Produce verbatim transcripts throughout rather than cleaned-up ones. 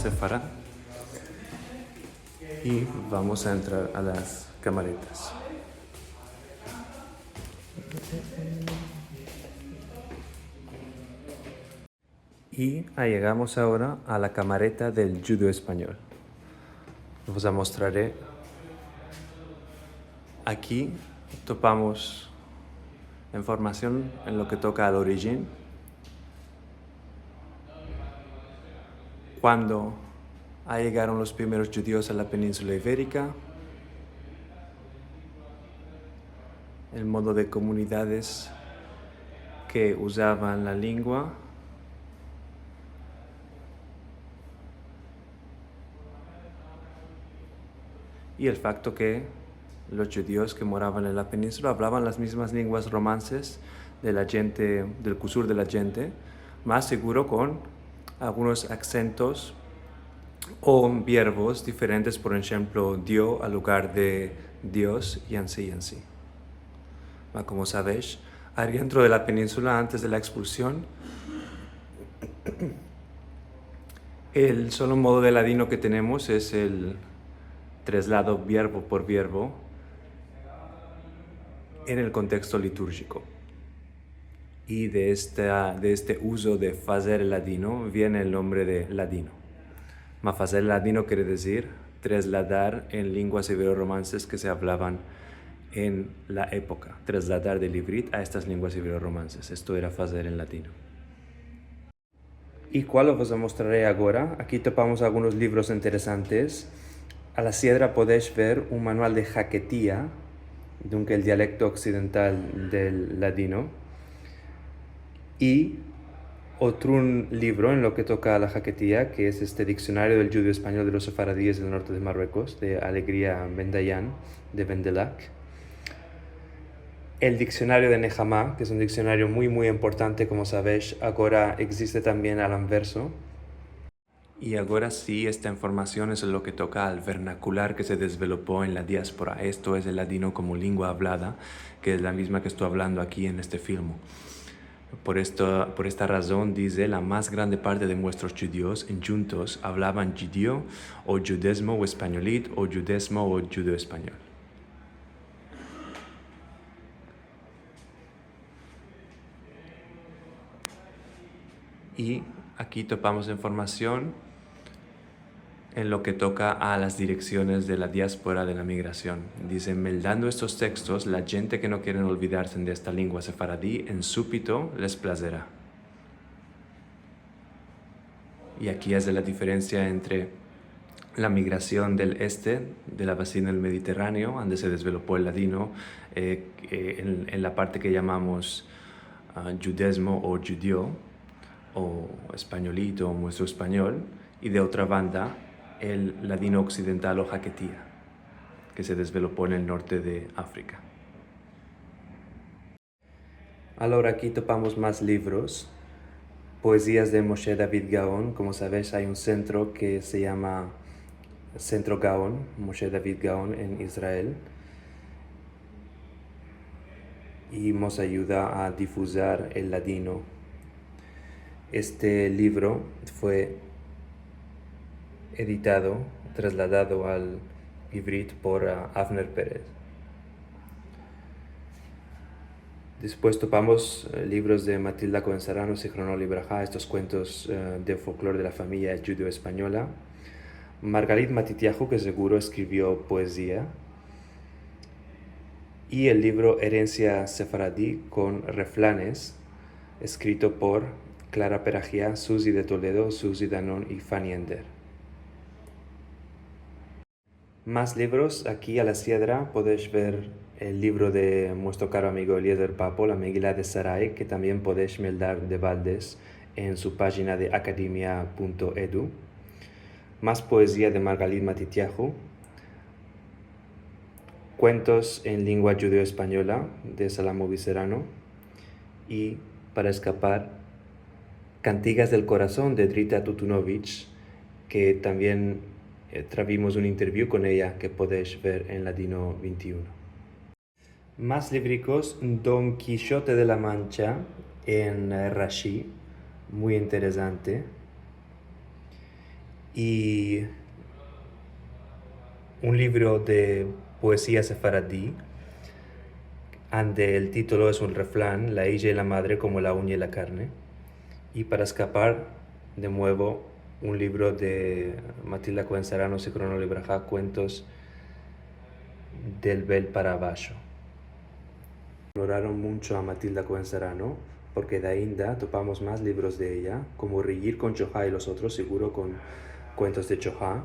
sefarad. I vamos a entrar a las kamaretas. I ayegamos agora a la kamareta del djudeo-espanyol. Vos amostrare. Aki topamos informasion en lo ke toka al orijin. Kuando ayegaron los primeros djudios a la peninsula iberika, el modo de komunidades ke uzavan la lengua i el fakto ke los djudios ke moravan en la peninsula avlavan las mizmas lenguas romanses de la djente, del kusur de la djente, mas seguro kon algunos aksentos o verbos diferentes, por enshemplo, dio al lugar de Dios, i ansi, i ansi. Ma, komo savesh, adientro de la peninsula, antes de la ekspulsion, el solo modo de ladino ke tenemos es el traslado verbo por verbo en el konteksto liturjiko. I de esta, de este uzo de fazer el ladino viene el nombre de ladino. Ma fazer el ladino kere dizir trasladar en lenguas ibero-romanses ke se avlavan en la epoka, trasladar del ivrit a estas lenguas ibero-romanses. Esto era fazer el ladino. I kual vos amostrare agora. Aki topamos algunos livros interesantes. A la siedra podesh ver un manual de haketia, dunke el dialekto oksidental del ladino. I otro livro en lo ke toka a la haketia, ke es este Diksionario del Djudeo-Espanyol de los Sefaradies del Norte de Marruekos, de Alegria Bendayan, de Vendelac. El diksionario de Nehama, ke es un diksionario muy, muy importante, komo savesh, agora egziste tambien al anverso. I agora si, esta informasion es lo ke toka al vernakular ke se dezvelopo en la diaspora, esto es, el ladino komo lengua avlada, ke es la mizma ke esto avlando aki en este filmo. Por esto, por esta razon, dize, la mas grande parte de muestros djudios endjuntos avlavan djudio o djudezmo o espanyolit o djudezmo o djudeo-espanyol. I aki topamos informasion en lo ke toka a las direksiones de la diaspora de la migrasion. Dize, meldando estos tekstos, la djente ke no keren olvidarse de esta lengua sefaradi, en supito les plazera. I aki aze la diferensia entre la migrasion del este, de la vazina del Mediterraneo, ande se dezvelopo el ladino, eh, eh, en, en la parte ke yamamos, ah, djudezmo o djudio, o espanyolit o muestro-espanyol, i de otra banda, el ladino oksidental o haketia, ke se dezvelopo en el norte de Afrika. Agora aki topamos mas livros. Poezias de Moshe David Gaon. Komo savesh, ay un sentro ke se yama Sentro Gaon, Moshe David Gaon, en Israel. I mos ayuda a difuzar el ladino. Este livro fue editado, trasladado al ivrit por, ah, Avner Perez. Despues topamos, eh, livros de Matilda Cohen Serrano, Zichrono Livraha, estos kuentos, eh, de folklor de la famiya djudeo-espanyola. Margalit Matitiahu, ke seguro eskrivio poezia. I el livro Erensia Sefaradi kon refranes, eskrito por Clara Peragia, Susi de Toledo, Susi Danon i Fanny Ender. Mas livros. Aki a la siedra podesh ver el livro de muestro karo amigo Eliezer Papo, la Megila de Sarai, ke tambien podesh meldar de baldes en su pajina de akademia punto edu. Mas poezia de Margalit Matitiahu, kuentos en lengua djudeo-espanyola de Salamo Viserano, i para eskapar, Kantigas del Korason de Drita Tutunovich, ke tambien, eh, tuvimos un interview kon eya ke podesh ver en Ladino vente i uno. Mas livrikos, Don Kishote de la Mancha en, eh, Rashi, muy interesante. i un livro de poezia sefaradi, ande el titolo es un refran, La ija i la madre komo la unya i la karne. I para eskapar, de muevo, un livro de Matilda Koen Serrano, Sikrona Libraha, Kuentos del Bel para Abasho. Valoraron muncho a Matilda Koen Serrano, porke de ainda topamos mas livros de eya, komo Riyir kon Choha i los otros, seguro kon Kuentos de Choha.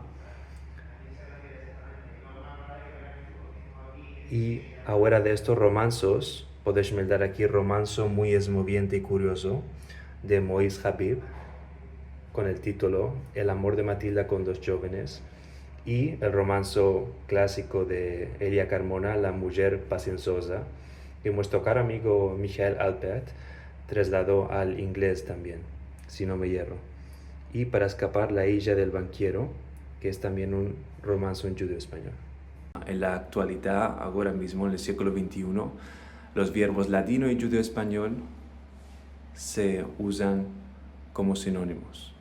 I afuera de esto, romansos, podesh meldar aki romanso muy esmoviente i kuriozo de Moïse Habib, kon el titolo El amor de Matilda kon dos djovenes, i el romanso klasiko de Elia Carmona, La mujer pasiensoza, ke muestro karo amigo Michael Alpert traslado al inglez tambien, si no me yerro. I para eskapar, La ija del bankiero, ke es tambien un romanso en djudeo-espanyol. En la aktualidad, agora mizmo, en el siglo vente i uno, los vierbos ladino i djudeo-espanyol se uzan komo sinonimos.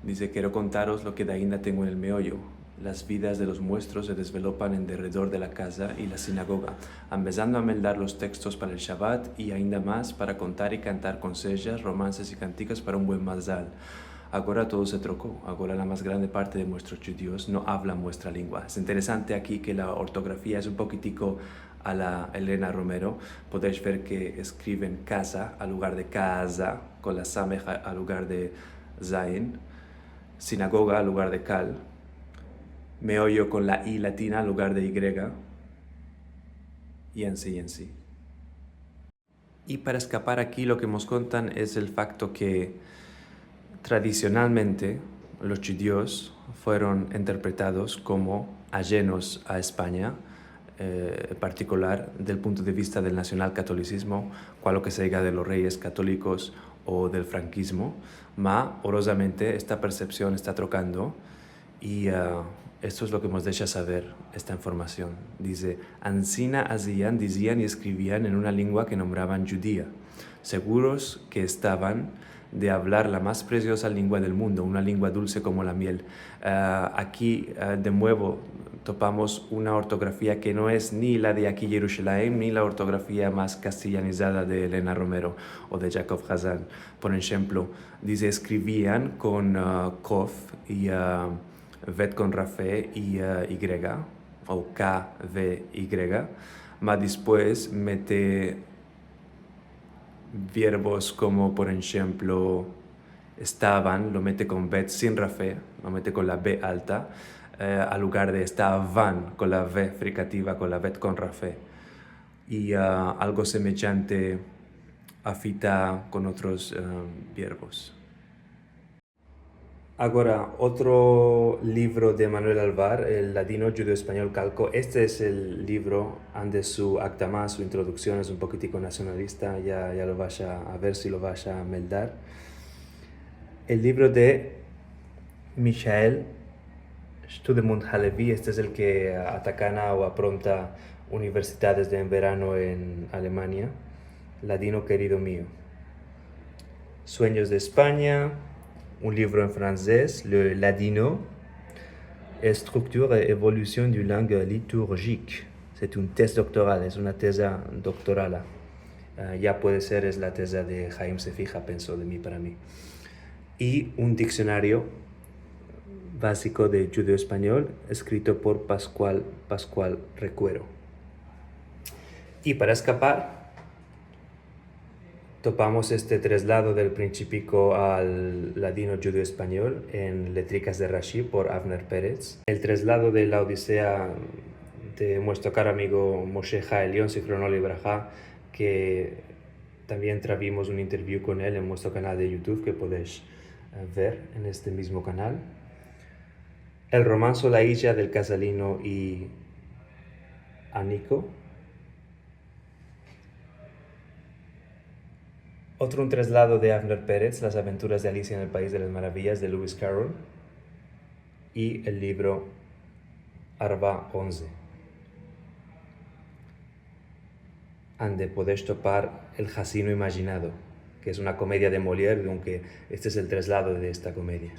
Dize, kero kontaros lo ke de ainda tengo en el meoyo. Las vidas de los muestros se desvelopan en derredor de la kaza i la sinagoga, ambezando a meldar los tekstos para el Shabat i ainda mas para kontar i kantar konsejas, romanses i kantikas para un buen mazal. Agora todo se troko. Agora la mas grande parte de muestros djudios no avlan muestra lengua. Es interesante aki ke la ortografia es un pokitiko a la Elena Romero. Podesh ver ke eskriven kaza al lugar de kaza, kon la sameh al lugar de zayin, sinagoga al lugar de kal, meoyo kon la i latina al lugar de igrega, i ansi, i ansi. I para eskapar aki, lo ke mos kontan es el fakto ke tradisionalmente los djudios fueron interpretados komo ajenos a Espanya, eh, en partikular del punto de vista del nasionalkatolisizmo, kualo ke se diga de los reyes katolikos o del frankizmo, ma, orozamente, esta persepsion esta trokando i, ah, esto es lo ke mos desha saver esta informasion. Dize, ansina azian, dizian i eskrivian en una lengua ke nombravan djudia, seguros ke estavan de avlar la mas presioza lengua del mundo, una lengua dulse komo la miel. Ah, aki, ah, de muevo, topamos una ortografia ke no es ni la de aki Yerushalayim, ni la ortografia mas kastiyanizada de Elena Romero o de Yaakov Hazan. Por enshemplo, dize, eskrivian kon, ah, kof i, ah, vet kon rafe i, ah, igrega, o ka ve igrega, ma despues mete vierbos komo, por enshemplo, estavan, lo mete kon vet sin rafe, lo mete kon la be alta, eh, al lugar de estavan, kon la ve frikativa, kon la vet kon rafe. I, ah, algo semejante afita kon otros, eh, vierbos. Agora, otro livro de Manuel Alvar, El ladino djudeo-espanyol kalko. Este es el livro ande su akdama, su introduksion es un pokitiko nasionalista, ya, ya lo vash a, a ver si lo vash a meldar. El livro de Michael Studemund Halevi, este es el ke atakana o apronta universidades de en verano en Alemania, Ladino kerido mio. Sueños de España, un livro en fransez, Le Ladino, Structure et évolution d'une langue liturgique. Es un tez doktoral, es una teza doktoral. Ah, ya puede ser, es la teza de Haim Sefija, penso, de mi para mi. I un diksionario baziko de djudeo-espanyol, eskrito por Pascual, Pascual Recuero. I para eskapar, topamos este traslado del Principiko al ladino djudeo-espanyol en Letrikas de Rashi por Avner Perez. El traslado de la Odisea de muestro karo amigo Moshe Haelion, Sichrono Livraha, ke tambien tuvimos un interview kon el en muestro kanal de YouTube ke podesh, eh, ver en este mizmo kanal. El romanso La ija del kazalino i Aniko. Otro un traslado de Avner Perez, Las aventuras de Alicia en el Pais de las Maraviyas, de Lewis Carroll, i el livro Arba Onze, ande podesh topar El Hazino Imajinado, ke es una komedia de Molière, aunke este es el traslado de esta komedia.